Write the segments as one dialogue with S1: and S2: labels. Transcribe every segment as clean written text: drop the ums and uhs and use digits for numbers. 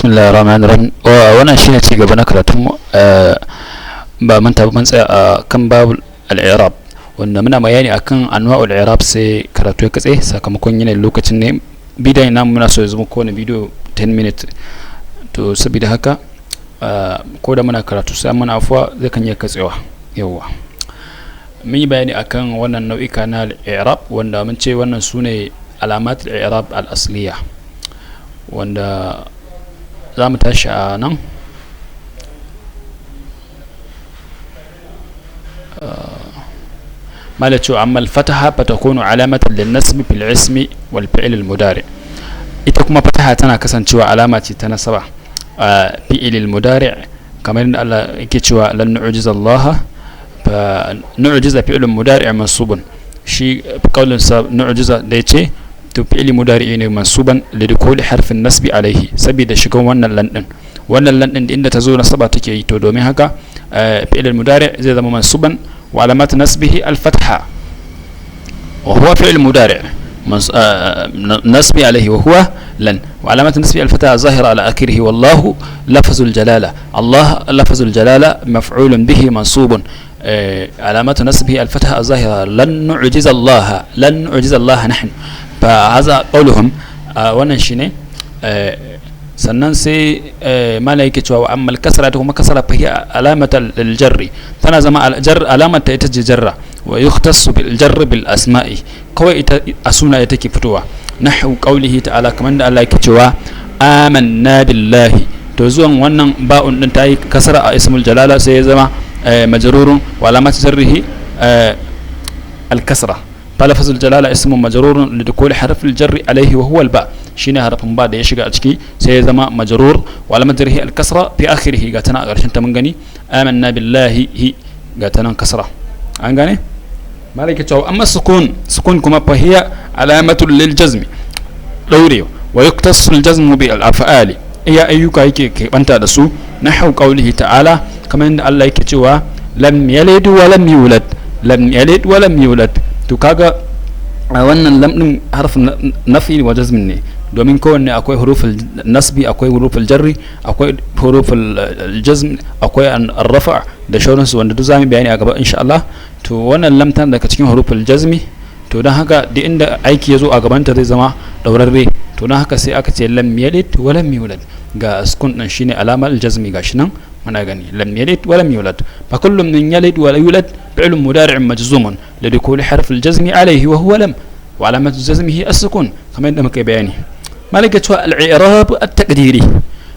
S1: Bismillahir rahmanir rahim. Wannan shine ci gaba na karatun mu, ba manta ba mun tsaya a kan babul al-i'rab, wanda muna bayani akan anwa'ul i'rab, sai karatu ya katse sakamakon yanayin lokacin ne. Bidiyon namu muna so ya zama kowane bidiyo 10 minutes, to saboda haka ko da muna karatu sai muna afuwa, zai kan iya katsewa. Yawwa, mun yi bayani akan wannan nau'ika na al-i'rab, wanda mun ce wannan sune alamat al-i'rab al-asliya, wanda za mu tashi a nan. Mala cewa amma al-fataha fatakunu alamatan lin-nasb fil ismi wal fi'l al-mudari. Ita kuma fataha tana kasancewa alama ce ta nasaba a fi'il al-mudari, kamar yadda Allah yake cewa lan nu'jiza Allah. Fa nu'jiza fi'il mudari mansubun, shi kaulin sa nu'jiza da yace, to fi'il mudari ne mansuban li dukuli harfin nasbi alaihi, saboda shigan wannan lan din. Wannan lan din inda ta zo nasaba take yi, to domin haka fi'il mudari zai zama mansuban, wa alamat nasbihi al-fatha, wa huwa fi'il mudari nasbi alaihi wa huwa lan, wa alamat nasbi al-fatha zahira ala akhirih. Wallahu lafzul jalala, Allah lafzul jalala maf'ulun bihi mansubun, علامة نصبه الفتحة الظاهرة. لن نعجز الله، لن نعجز الله نحن، فهذا قولهم. Wannan shine. Sannan sai mala yake cewa amma al-kasra, ta kuma kasra, fa hiya alamatal jarri, tana zama jar, alamar ta ita ce jarra, wa yukhtassu bil jarri bil asma'i, kawai ita a sunaye take fitowa, nahwu qawlihi ta'ala, kamar da Allah yake cewa amanna billahi. To zuwan wannan ba'un din tayi kasra a ismul jalala, sai ya zama majrurun wa alamat jarrihi al-kasra. فلفظ الجلالة اسم مجرور لدخول حرف الجر عليه وهو الباء، شيني حرف باء da ya shiga a ciki sai ya zama majrur, wa alamat jarrihi al-kasra fi akhirih. Ga tana a ƙarshen ta mun gani, amanna billahi hi, ga tana kasra, an gane. Malaka cewa amma sukun, sukun kuma fa hiya alamatul lil jazmi, daure, wa yuktasu al jazmu bi al af'ali, iya ayyuka yake keɓanta da su, nahwu qawlihi ta'ala, kamar yadda Allah yake cewa lam yalid wa lam yulad, lam yalid wa lam yulad. To kaga a wannan lam din harfin nafi wa jazmin ne, domin kowanne akwai huruful nasbi, akwai huruful jarri, akwai huruful jazm, akwai arrafa da shauransu, wanda duk zamu bayani a gaba insha Allah. To wannan lam tana daga cikin huruful jazmi, to don haka duk inda aiki ya zo a gabanta zai zama daurarre. To don haka sai aka ce lam yalid wa lam yulad, ga sukun din shine alamar jazmi, gashi nan muna gani, lam yalid wa lam yulad. Fa kullum min yalid wa yulad fi'lun mudari'un majzumun lidukuli harf al-jazmi alayhi wa huwa lam, wa alamatu jazmihi as-sukun, kamar yadda muka yi bayani. Malaka cewa al-i'rab at-taqdiri,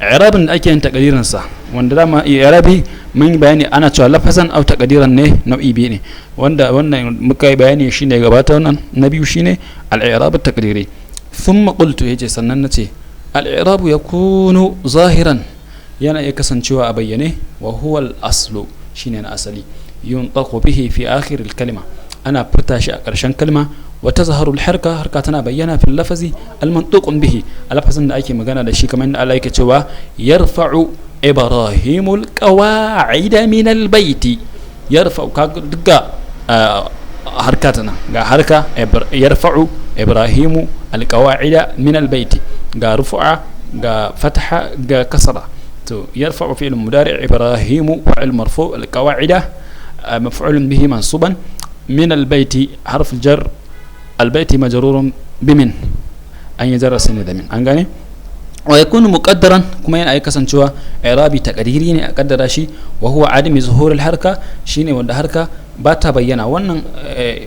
S1: i'rabin da ake yin taqdirin sa, wanda dama i'rabi mun yi bayani ana cewa lafazan au taqdiran ne, nau'i biyu ne, wanda wannan muka yi bayani shine gabata. Wannan na biyu shine al-i'rab at-taqdiri. Thumma qultu, yace sannan nace al-i'rab yakunu zahiran, yana iya kasancewa a bayyane, wa huwa al-aslu, shine na asali, yuntaqu bihi fi akhir al-kalima, ana furta shi a ƙarshen kalma, wa tazharu al-harka, harka tana bayyana, fil lafazi al-mantuq bihi, a lafazin da ake magana da shi, kamar yadda Allah yake cewa yarfa'u ibrahimul qawa'ida min al-baiti. Yarfa'u, kaga duka harka tana ga harka, yarfa'u ibrahimu al-qawa'ida min al-baiti, ga rufu'a, ga fataha, ga kasra. تو يرفع فعل مضارع، إبراهيم فاعل مرفوع، القواعد مفعول به منصوبا، من البيت حرف الجر، البيت مجرور بمن، أن يجر سند من، أن ويكون مقدرا، كما ين أي كسنشوا إعرابي تقديري ne a kaddara shi, wa huwa adami zuhur harka, shine wanda harka ba ta bayyana. Wannan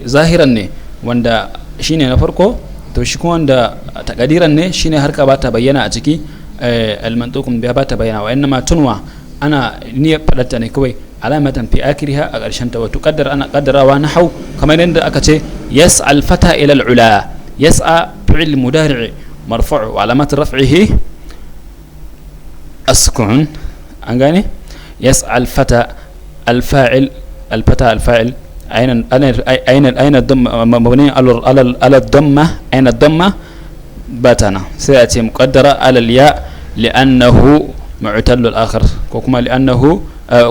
S1: zahiran ne, wanda shine na farko. To shi kuma wanda takadiran ne shine harka ba ta bayyana a ciki, almantukun biya ba ta bayyana, wa innama tunwa, ana niyyar fadarta ne kawai, alamatan fi akiriha, a ƙarshen ta, wato kaddara, ana kaddarawa, na hau kamar yadda aka ce yas'al fata ila al'ula. Yas'a fi'l mudari' marfu' wa alamat raf'ihi as-sukun, an gane. Yas'al fata al-fa'il, al-fata al-fa'il, أين أين أين الضمة؟ مبني على الضمة. أين الضمة؟ باتنا سيأتي مقدرة على الياء لأنه معتل الآخر، وكما لأنه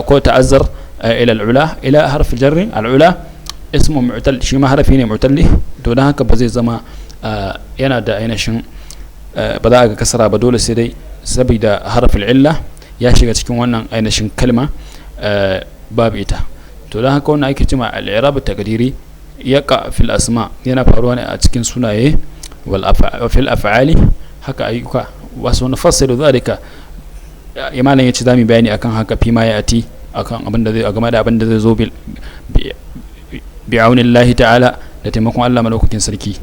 S1: كو تعذر إلى العلا، إلى حرف الجر. العلا اسمه معتل، شي ما حرفي ne معتل. To dan haka ba zai zama yana da ainihin ba za a ga kasara ba, dole sai dai Saboda harafin illa ya shiga cikin wannan ainihin kalma, babu ita. To don haka wannan ake cewa al-i'rab taqdiri yaqa fil asma, yana faruwa ne a cikin sunaye, wal fil af'ali, haka ayyuka. Wasu nufassilu dhalika, imalan yace zamu bayani akan haka fi ma yati, akan abin da zai game da abin da zai zo, bi aunillahi ta'ala, da taimakon Allah madaukakin sarki.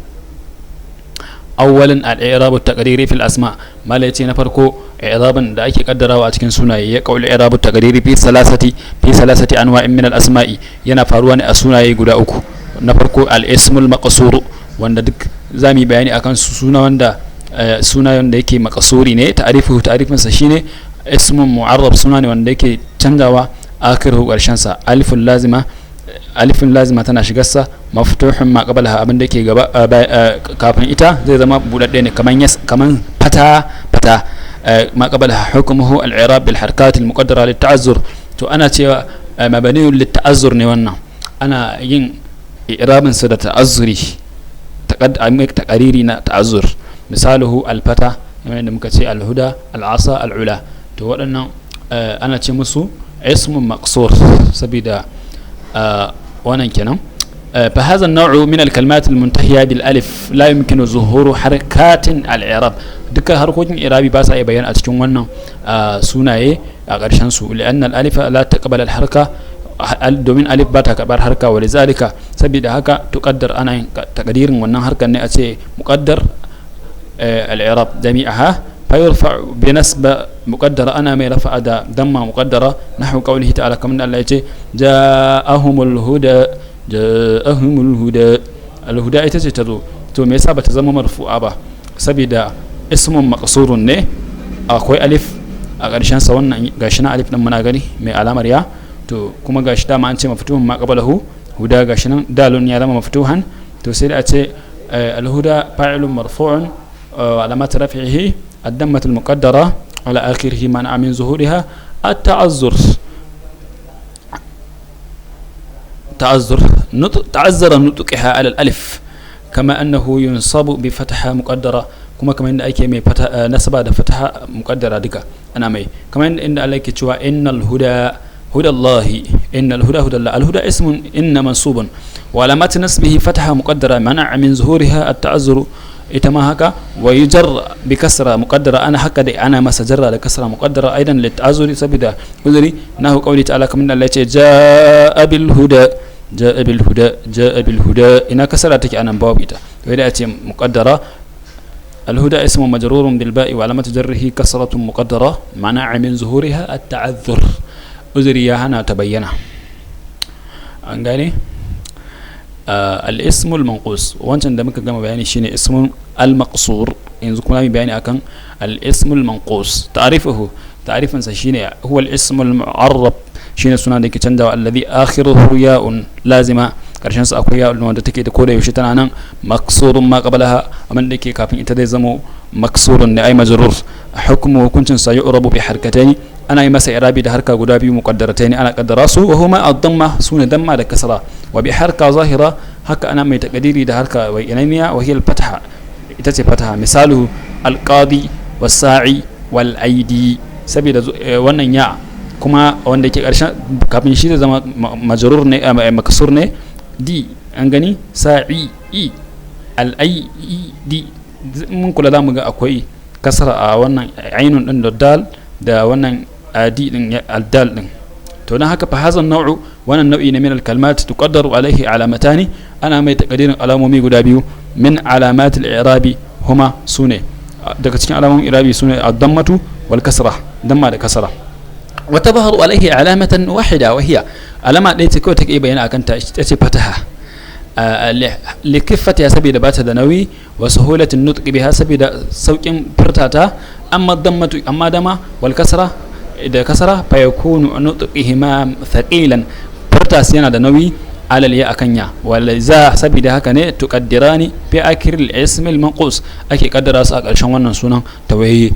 S1: Awwalan, al-i'rab at-taqdiri fil asma. Mala yace na farko, i'raban da ake kaddarawa a cikin sunaye. Ya qaul i'rab at-taqdiri fi salasati anwa'in min al-asma'i, yana faruwa ne a sunaye guda uku. Na farko, al-ismul maqsur, wanda duk zamu yi bayani akan su. Suna wanda sunayen da yake maqsuri ne. Ta'rifuhu, ta'rifin sa shine ismun mu'arrab, suna ne wanda yake canjawa, akhiru, karshen sa, alifun lazima, alifin lazima tana shigarsa, maftuhun ma qablaha, abin da ke gaba kafin ita zai zama budadde ne, kaman yas, kaman fata fata ma qablaha. Hukmuhu al-i'rab bil harakat al-muqaddara lit ta'azzur. To ana cewa mabniyun lit ta'azzur ne. Wannan ana yin i'rabin sa da ta'azzuri, taqariri na ta'azzur. Misaluhu al-fata, kamar yadda muka ce, al-huda, al-asa, al-ula. To waɗannan ana ce musu ismun maqsur, saboda wannan kenan. فهذا النوع من الكلمات المنتهية بالألف لا يمكن ظهور حركات الإعراب. Duka harkokin irabi ba sa iya bayyana a cikin wannan sunaye a ƙarshen su. لأن الألف لا تقبل الحركة, domin alif ba ta karɓar harka. ولذلك, saboda haka, تقدر, ana yin takadirin wannan harkar ne, a ce مقدر الإعراب جميعها، فيرفع بنصبة مقدرة, أنا مي رفع دا ضمة مقدرة، نحو قوله تعالى, كما الله يتي جاءهم الهدى. جاءهم الهدى, الهدى ita ce ta zo. To me yasa bata zama marfu'a ba? Saboda ismun maqsurun ne, akwai alif a ƙarshen sa. Wannan gashi na alif din muna gani mai alamar ya. To kuma gashi dama an ce مفتوح ما قبله, هدى, gashi nan dalun ya zama مفتوحا. To sai da a ce الهدى فاعل مرفوع وعلامات رفعه الضمة المقدرة على آخره منع من ظهورها التعذر، تعذر نطق، تعذر نطقها على الألف. كما أنه ينصب بفتحة مقدرة, kuma kamar yadda ake mai fata nasaba da fataha muqaddara, duka ana mai, kamar inda Allah yake cewa إن الهدى هدى الله، إن الهدى هدى الله. الهدى اسم إن منصوب وعلامات نصبه فتحة مقدرة منع من ظهورها التعذر. Ita ma haka, ويجر بكسرة مقدرة, ana haka dai ana masa jarra da kasra muqaddara, أيضا للتعذر, saboda uzuri, نحو قوله تعالى, kamar Allah yace جاء بالهدى. جاء بالهدى، جاء بالهدى, ina kasara take anan? Babu ita. To idan a ce muqaddara. الهدى اسم مجرور بالباء وعلامة جره كسرة مقدرة منع من ظهورها التعذر, uzuri ya hana ta bayyana. An gane? الاسم المنقوص, wancan da muka gama bayani shine اسم المقصور. Yanzu kuma mu bayani akan الاسم المنقوص. تعريفه, ta'rifin sa shine هو الاسم المعرب, shine suna da ke canjawa, الذي آخره ياء لازمة, karshen sa akwai ya'un wanda take da koda yaushe tana nan, مكسور ما قبلها, amma da ke kafin ita zai zamo مكسور ne, أي مجرور. حكمه, hukuncin sa, يعرب بحركتين, ana yi masa irabi da harka guda biyu, مقدرتين, ana kaddara su, وهما الضمة, sune damma da kasra, وبحركة ظاهرة, haka ana mai takadiri da harka bayyananniya, وهي الفتحة, ita ce fataha. Misaluhu القاضي والساعي والأيدي. Saboda wannan ya kuma wanda ke karshen kafin shi zai zama مجرور ne, مكسور ne. Di an gani, sa'i i al ai i di, mun kula za mu ga akwai kasra a wannan ainun din da dal da wannan adi din al dal din. To dan haka فهذا النوع, wannan nau'i ne, من الكلمات تقدر عليه علامتان, ana mai takadirin alamomi guda biyu, من علامات الإعراب, هما, sune daga cikin alamomin irabi, sune الضمة والكسرة, damma da kasra. وتظهر عليه علامة واحدة, وهي, alama ɗaya ce kawai take bayyana akan ta, ita ce fataha, لخفتها, saboda bata da nauyi, وسهولة النطق بها, saboda saukin furtata. أما الضمة, amma dama, والكسرة, da kasra, فيكون نطقهما ثقيلا, furta su yana da nauyi, على الياء, akan ya. ولذا, saboda haka ne, تقدران في آخر الاسم المنقوص, ake kaddara su a ƙarshen wannan sunan tawaye.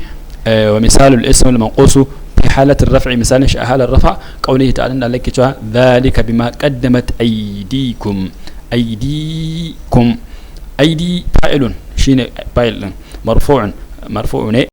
S1: ومثال الاسم المنقوص في حالة الرفع, misalin shi a halar rafa, قوله تعالى, da Allah ke cewa ذلك بما قدمت أيديكم. أيديكم, أيدي فاعل, shine fa'il din, مرفوع, marfu'u ne.